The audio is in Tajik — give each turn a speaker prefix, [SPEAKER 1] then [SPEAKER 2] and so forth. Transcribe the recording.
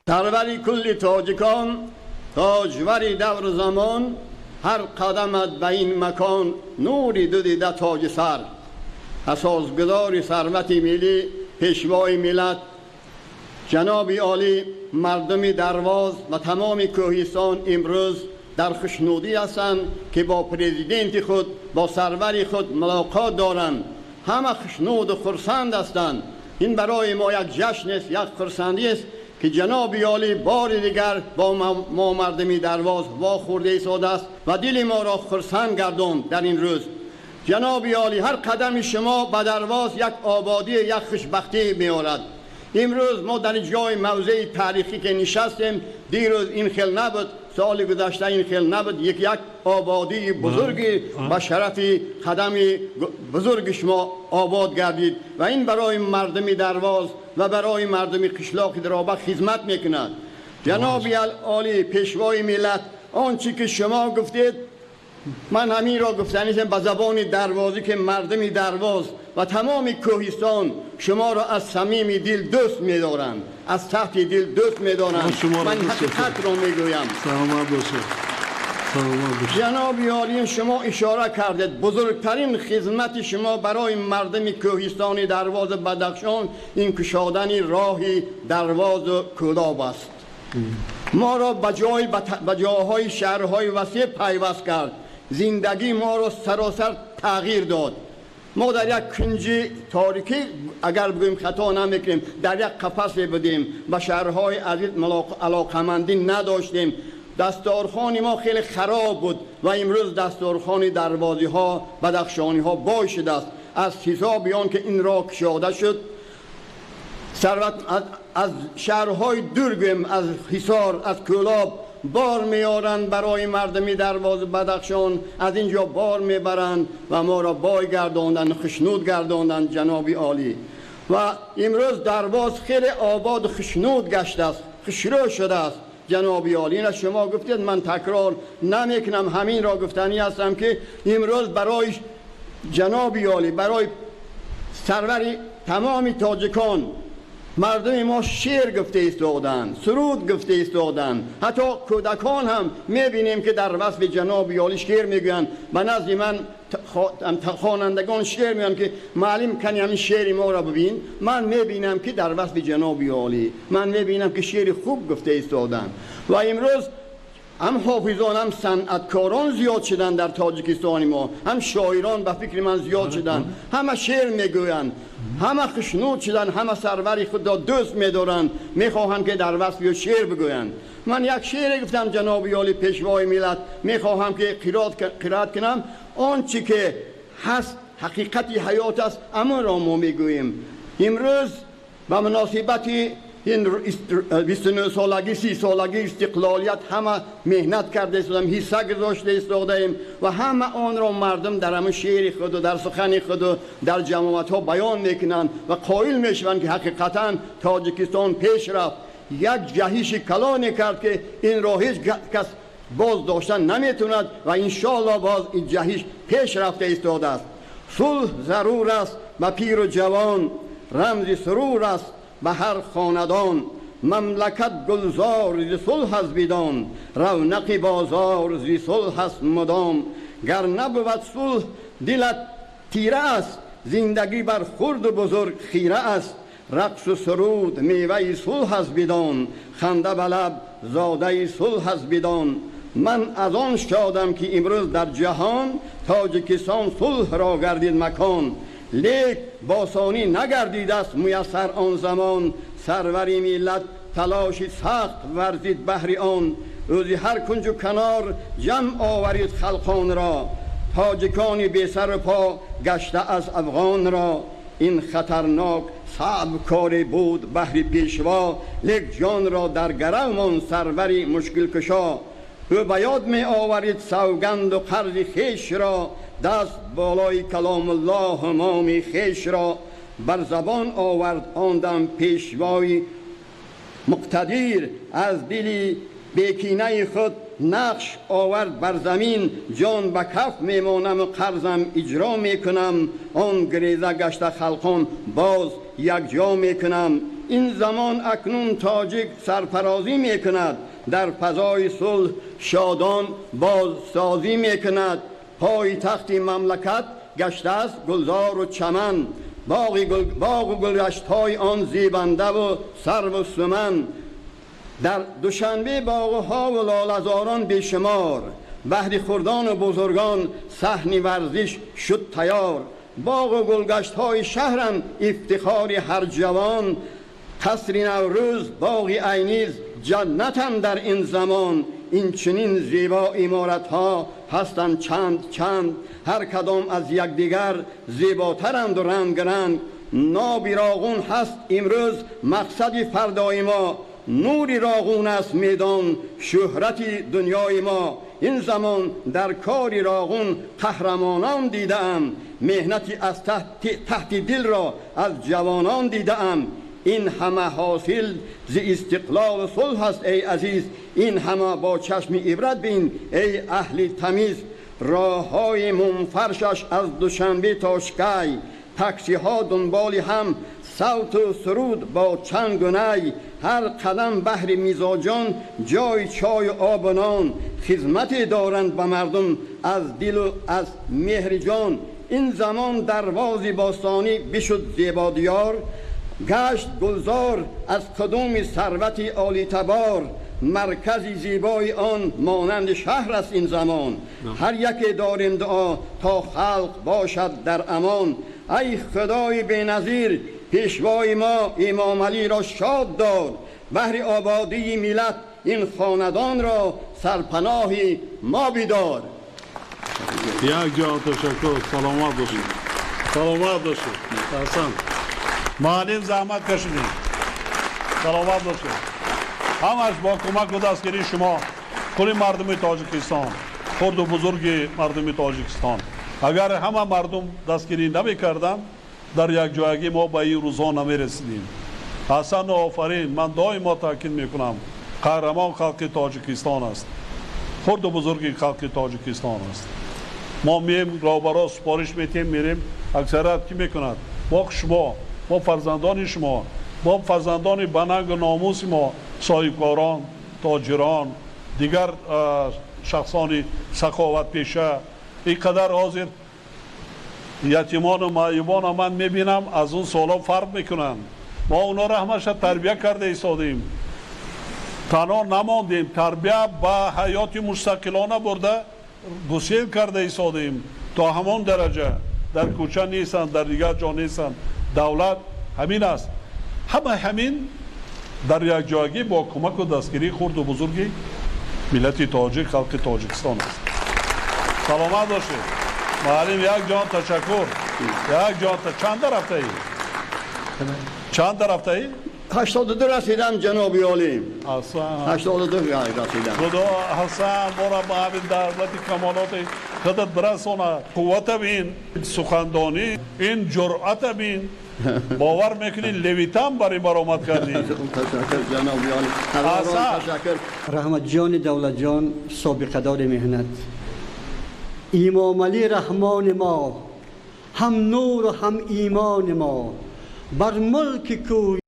[SPEAKER 1] Сарвари кулли тоҷикон, тоҷвари давру замон, ҳар қадамат ба ин макон нури ду дида тоҷи сар. Асосгузори сарвати миллӣ, пешвои миллат, ҷаноби олӣ, мардуми Дарвоз ва тамоми кӯҳистон имрӯз дар хушнудӣ ҳастанд, ки бо президенти худ, бо сарвари худ мулоқот доранд. Ҳама хушнуду хурсанд ҳастанд. Ин барои мо як ҷашн аст, як хурсандӣ аст, ки ҷаноби олӣ бори дигар бо мо мардуми Дарвоз вохӯрда истодааст ва дили моро хурсанд гардонд дар ин рӯз. Ҷаноби олӣ, ҳар қадами шумо ба Дарвоз як ободӣ, як хушбахтӣ меорад. Имрӯз мо дар ҷои мавзеи таърихӣ ки нишастем, дирӯз ин хел набуд, соли гузашта ин хел набуд. Як ободии бузурге ба шарафи қадами бузурги шумо обод гардид ва ин барои мардуми Дарвоз ва барои мардуми қишлоқи Даробак хизмат мекунад. Ҷаноби олӣ, пешвои миллат, он чӣ ки шумо гуфтед, ман ҳаминро гуфтанистам ба забони дарвозӣ, ки мардуми Дарвоз ва тамоми кӯҳистон шуморо аз самими дил дӯст медоранд, аз таҳти дил дӯст медоранд. Ман ҳақиқатро мегӯям.
[SPEAKER 2] Саломат бошед, саломат бошед.
[SPEAKER 1] Ҷаноби олӣ, шумо ишора кардед, бузургтарин хизмати шумо барои мардуми кӯҳистони Дарвозу Бадахшон ин кушодани роҳи Дарвозу Кӯлоб аст. Моро ба ҷойҳои шаҳрҳои васеъ пайваст кард, зиндагии моро саросар тағйир дод. Мо дар як кунҷи торикӣ, агар бигӯем хато намекунем, дар як қафасе будем, ба шаҳрҳои азиз алоқамандӣ надоштем. Дастархони мо хеле хароб буд ва имрӯз дастархони дарвозиҳо, бадахшониҳо бой шудааст аз ҳисоби он ки ин роҳ кушода шуд. Сарват аз шаҳрҳои дур, гӯем аз Ҳисор, аз Кӯлоб бор меоранд барои мардуми Дарвозу Бадахшон, аз ин ҷо бор мебаранд ва моро бой гардонданд, хушнуд гардонданд, ҷаноби олӣ. Ва имрӯз Дарвоз хеле ободу хушнуд гаштааст, хушрӯ шудааст. Ҷаноби олӣ, ина шумо гуфтед, ман такрор намекунам, ҳаминро гуфтанӣ ҳастам, ки имрӯз барои ҷаноби олӣ, барои сарвари тамоми тоҷикон мардуми мо шеър гуфта истоданд, суруд гуфта истоданд. Ҳатто кӯдакон ҳам мебинем, ки дар васфи ҷаноби олӣ шеър мегӯянд. Ба назди ман хонандагон шеър мегӯянд, ки муаллим, кани ҳамин шеъри моро бибин. Ман мебинам, ки дар васфи ҷаноби олӣ, ман мебинам, ки шеъри хуб гуфта истоданд. Ва имрӯз ҳам ҳофизон, ҳам санъаткорон зиёд шуданд дар Тоҷикистони мо, ҳам шоирон ба фикри ман зиёд шуданд. Ҳама шеър мегӯянд, ҳама хушнуд шуданд, ҳама сарвари худро дӯст медоранд, мехоҳанд, ки дар васфи ӯ шеър бигӯянд. Ман як шеъре гуфтам, ҷаноби олӣ, пешвои миллат, мехоҳам, ки қироат кунам. Он чӣ ки ҳаст, ҳақиқати ҳаёт аст, амонро мо мегӯем. Имрӯз ба муносибати ин 29 солагӣ, 30 солагии истиқлолият ҳама меҳнат карда истодам, ҳисса гузошта истодаем ва ҳама онро мардум дар ҳамин шеъри худу дар сухани худу дар ҷамоатҳо баён мекунанд ва қоил мешаванд, ки ҳақиқатан Тоҷикистон пеш рафт, як ҷаҳиши калоне кард, ки инро ҳеҷ кас боз доштан наметавонад ва иншоалло боз ин ҷаҳиш пеш рафта истодааст. Сулҳ зарур аст ба пиру ҷавон, рамзи сурур аст ба ҳар хонадон. Мамлакат гулзор зи сулҳ аст бидон, равнақи бозор зи сулҳ аст мудом. Гар набувад сулҳ, дилат тира аст, зиндагӣ бар хурду бузург хира аст. Рақсу суруд меваи сулҳ аст бидон, ханда ба лаб зодаи сулҳ аст бидон. Ман аз он шодам, ки имрӯз дар ҷаҳон Тоҷикистон сулҳро гардид макон. Лек босонӣ нагардидааст муяссар он замон, сарвари миллат талоши сахт варзид баҳри он. Ӯзи ҳар кунҷу канор ҷамъ оварид халқонро, тоҷикони бесару по гашта аз Афғонро. Ин хатарнок саъб коре буд баҳри пешво, лек ҷонро дар гарав мон сарвари мушкилкушо. Ӯ ба ёд меоварид савганду қарзи хешро, даст болои каломуллоҳ ҳумоми хешро. Бар забон овард он дам пешвои муқтадир, аз дили бекинаи худ нақш овард бар замин: ҷон ба каф мемонаму қарзам иҷро мекунам, он гиреза гашта халқон боз якҷо мекунам. Ин замон акнун тоҷик сарфарозӣ мекунад, дар фазои сулҳ шодон бозсозӣ мекунад. Пойтахти мамлакат гаштааст гулзору чаман, боғу гулгаштҳои он зебандаву сарву суман. Дар Душанбе боғҳову лолазорон бешумор, баҳри хурдону бузургон саҳни варзиш шуд тайёр. Боғу гулгаштҳои шаҳрам ифтихори ҳар ҷавон, қасри Наврӯз, боғи Айниз ҷаннатам дар ин замон. Инчунин зебо иморатҳо ҳастанд чанд чанд, ҳар кадом аз якдигар зеботаранду рангранг. Ноби Роғун ҳаст имрӯз мақсади фардои мо, нури Роғун аст медон шӯҳрати дунёи мо. Ин замон дар кори Роғун қаҳрамонон дидаам, меҳнати аз таҳти дилро аз ҷавонон дидаам. Ин ҳама ҳосил зи истиқлолу сулҳ аст, эй азиз, ин ҳама бо чашми ибрат бин, эй аҳли тамиз. Роҳҳои мумфаршаш аз Душанбе то Шкай, таксиҳо дунболи ҳам савту суруд бо чангу най. Ҳар қадам баҳри мизоҷон ҷои чою обу нон, хизмате доранд ба мардум аз дилу аз меҳри ҷон. Ин замон дарвози бостонӣ бишуд зебодиёр, гашт гулзор аз қудуми сарвати олитабор. Маркази зебои он монанди шаҳр аст ин замон, ҳар яке дорем дуо то халқ бошад дар амон. Ай худои беназир, пешвои мо Имомалиро шод дор, баҳри ободии миллат ин хонадонро сарпаноҳи мо бидор.
[SPEAKER 2] Як ҷон ташаккур, саломат бошед, саломат бошед. Аҳсан, муаллим, заҳмат кашидем, саломат бошед. Ҳамаш бо кӯмаку дастгирии шумо, кулли мардуми Тоҷикистон, хурду бузурги мардуми Тоҷикистон. Агар ҳама мардум дастгирӣ намекарданд, дар якҷоягӣ мо ба ин рӯзҳо намерасидем. Аҳсану офарин. Ман доимо таъкид мекунам, қаҳрамон халқи Тоҷикистон аст, хурду бузурги халқи Тоҷикистон аст. Мо меем, роҳбаро супориш метиҳем, мерем, аксарият кӣ мекунад? Мо, шумо, мо фарзандони шумо, мо фарзандони банангу номуси мо, соҳибкорон, тоҷирон, дигар шахсони саховатпеша. Ин қадар ҳозир ятимону маъюбона ман мебинам, аз он солҳо фарқ мекунанд. Мо онҳоро ҳамаша тарбия карда истодем, танҳо намондем, тарбия ба ҳаёти мустақилона бурда гусел карда истодем то ҳамон дараҷа дар кӯча нестанд, дар дигар ҷо нестанд. Давлат ҳамин аст. Ҳама ҳамин дар якҷоягӣ бо кӯмаку дастгирии хурду бузурги миллати тоҷик, халқи Тоҷикистон аст. Саломат бошед, муаллим, як ҷон ташаккур, як ҷон. Чанда рафтаӣ, чанда рафтаӣ?
[SPEAKER 1] 82 расидам, ҷаноби олӣ.
[SPEAKER 2] Аҳсан.
[SPEAKER 1] 82 расидам.
[SPEAKER 2] Худо, аҳсан, моро ба ҳамин давлати камолоти худат бирасона. Қуввата бин, сухандонӣ, ин ҷуръата бин, бовар мекунӣ, левитан бар ин баромад кардӣ.
[SPEAKER 1] Ташаккур, ҷаноби олӣ.
[SPEAKER 2] Аҳсан.
[SPEAKER 1] Ташаккур.
[SPEAKER 3] Раҳматҷони Давлатҷон, собиқадори меҳнат, Имомалӣ Раҳмони мо, ҳам нуру ҳам имони мо, бар мулки кӯ.